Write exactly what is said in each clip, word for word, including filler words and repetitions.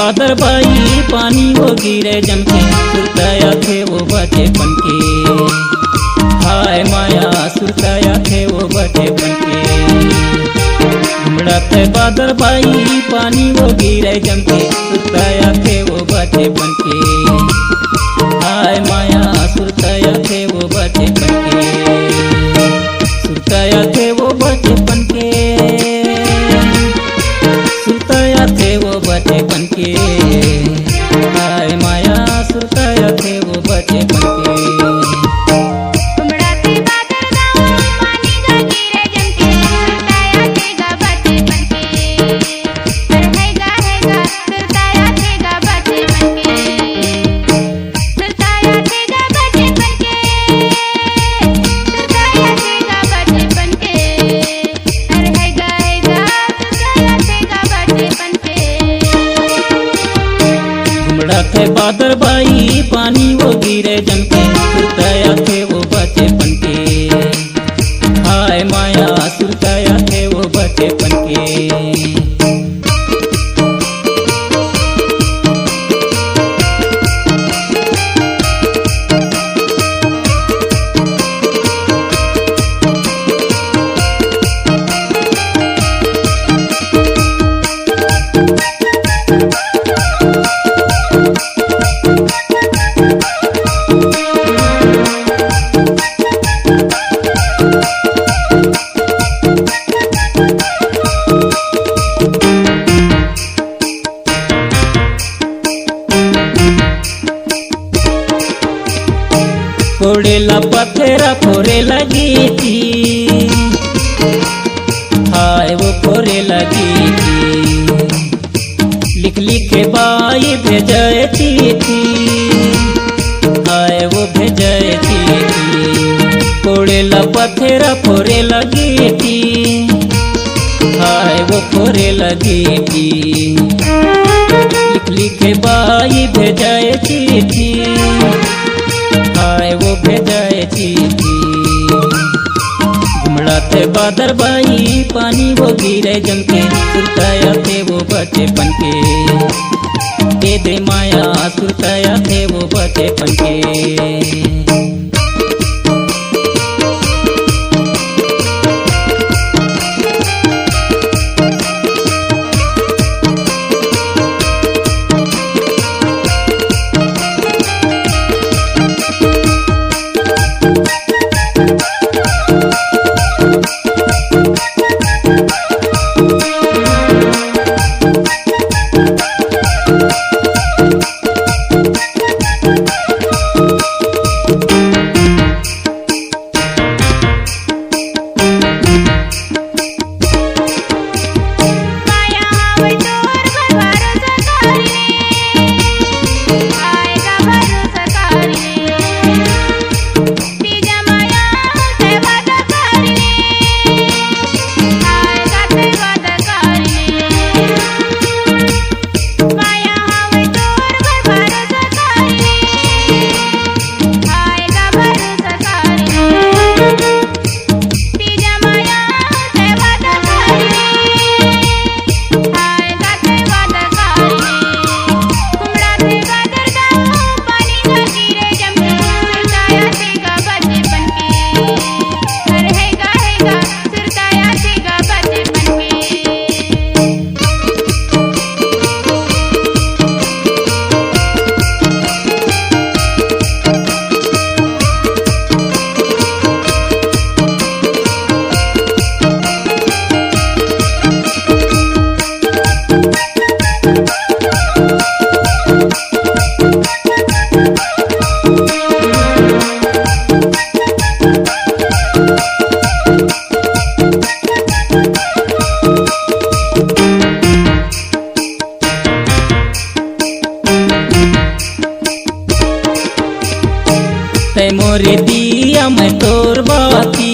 Other बाई पानी वो गिरे जम के, सुरता आथे वो बचपन के। हाय माया सुरता आथे वो बचपन के। घुमड़त हे बादर बाई पानी वो गिरे जम के, सुरता आथे वो बचपन के। हाय माया सुरता आथे वो बचपन के। सुरता आथे वो बचपन के। सुरता आथे वो बचपन के। हाय माया सुरता आथे वो बचपन के। घुमड़त हे बादर बाई पानी वो गिरे जम के, सुरता आथे गा बचपन के। अरे हे गा, हे गा, सुरता आथे गा बचपन के। सुरता आथे गा बचपन के। सुरता आथे गा बचपन के। अरे हे गा, हे गा, सुरता आथे गा बचपन के। घुमड़त हे बादर बाई पानी वो गिरे जम के, सुरता आथे वो बचपन के। हाय माया सुरता आथे वो बचपन के। कोड़ेला पथरा फोरे लगी थी, हाय वो फोरे लगी थी। लिख लिखे बाई भेजे चिट्ठी, हाय वो भेजे चिट्ठी। कोड़ेला पथरा फोरे लगी थी, हाय वो फोरे लगी थी। लिख लिखे बाई भेजे चिट्ठी, हाय वो भेजे चिट्ठी। घुमड़त हे बादर बाई पानी वो गिरे जम के, सुरता आथे वो बचपन के। दे दे माया सुरता आथे वो बचपन के। तै मोरे दिया मैं तोर बाती,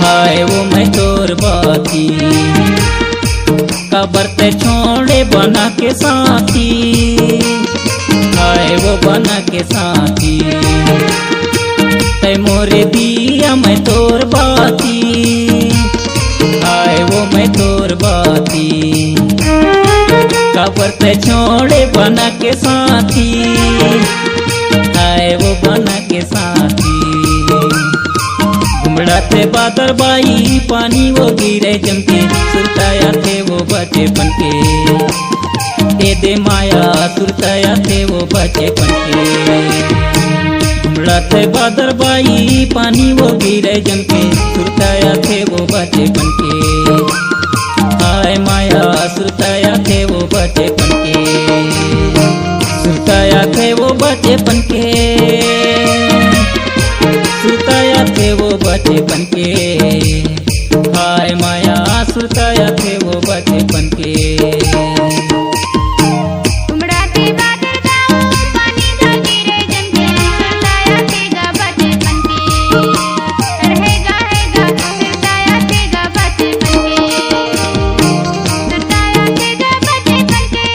हाय वो मैं तोर बाती। काबर तै छोड़े बना के साथी, हाय वो बना के साथी। तै मोरे दिया मैं तोर बाती, हाय वो मैं तोर बाती। काबर ते छोड़े बना के साथी, आए वो बना के साथी। घुमड़ाथे बादर बाई, पानी वो गिरे जम के, सुरता आथे वो बचपन के। ए दे माया, सुरता आथे वो बचपन के। घुमड़ाथे बादर बाई, पानी वो गिरे जम के, सुरता आथे वो बचपन के। हाय माया, सुरता आथे वो बचपन के, सुरता आथे वो बचपन के, सुरता आथे वो बचपन के। हाय माया, सुरता आथे वो बचपन के। घुमड़ाथे बादर बाई, पानी वो गिरे जम के, सुरता आथे गा बचपन के। अरे हे गा, हे गा, सुरता आथे गा बचपन के। सुरता आथे गा बचपन के।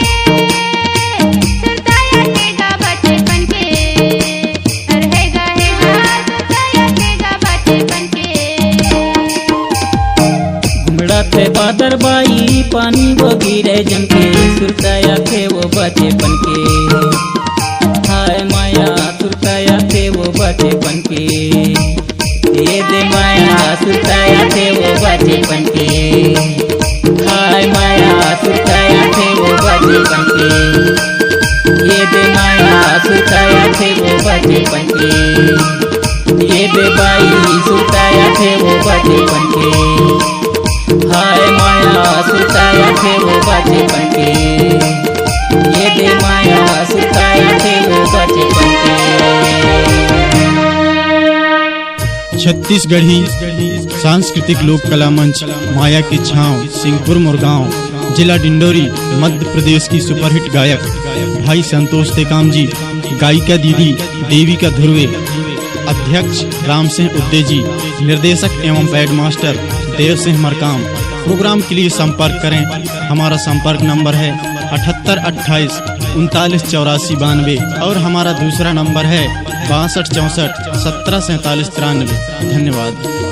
सुरता आथे गा बचपन के। अरे हे गा, हे गा, सुरता आथे गा बचपन के। घुमड़ाथे बादर बाई, पानी वो गिरे जम के, सुरता आथे वो बचपन के। हाय माया, सुरता आथे वो बचपन के। ए दे माया, सुरता आथे वो बचपन के। हाय माया, सुरता आथे वो बचपन के। ए दे माया, सुरता आथे वो बचपन के। ए दे बाई, सुरता आथे वो बचपन के। हाय माया, सुरता आथे वो बचपन के। ए दे माया, सुरता आथे वो बचपन के। छत्तीसगढ़ी सांस्कृतिक लोक कला मंच माया की छांव, सिंहपुर मुरगांव, जिला डिंडोरी, मध्य प्रदेश की सुपरहिट गायक भाई संतोष टेकाम जी, गायिका दीदी देविका ध्रुवे, अध्यक्ष राम सिंह उद्दे जी, निर्देशक एवं pad master Dev Singh Markam. Programme के लिए संपर्क करें। हमारा संपर्क नंबर है अठहत्तर अट्ठाईस उनतालीस चौरासी बानवे और हमारा दूसरा नंबर है बासठ चौसठ सत्रह सैंतालीस तिरानवे। धन्यवाद।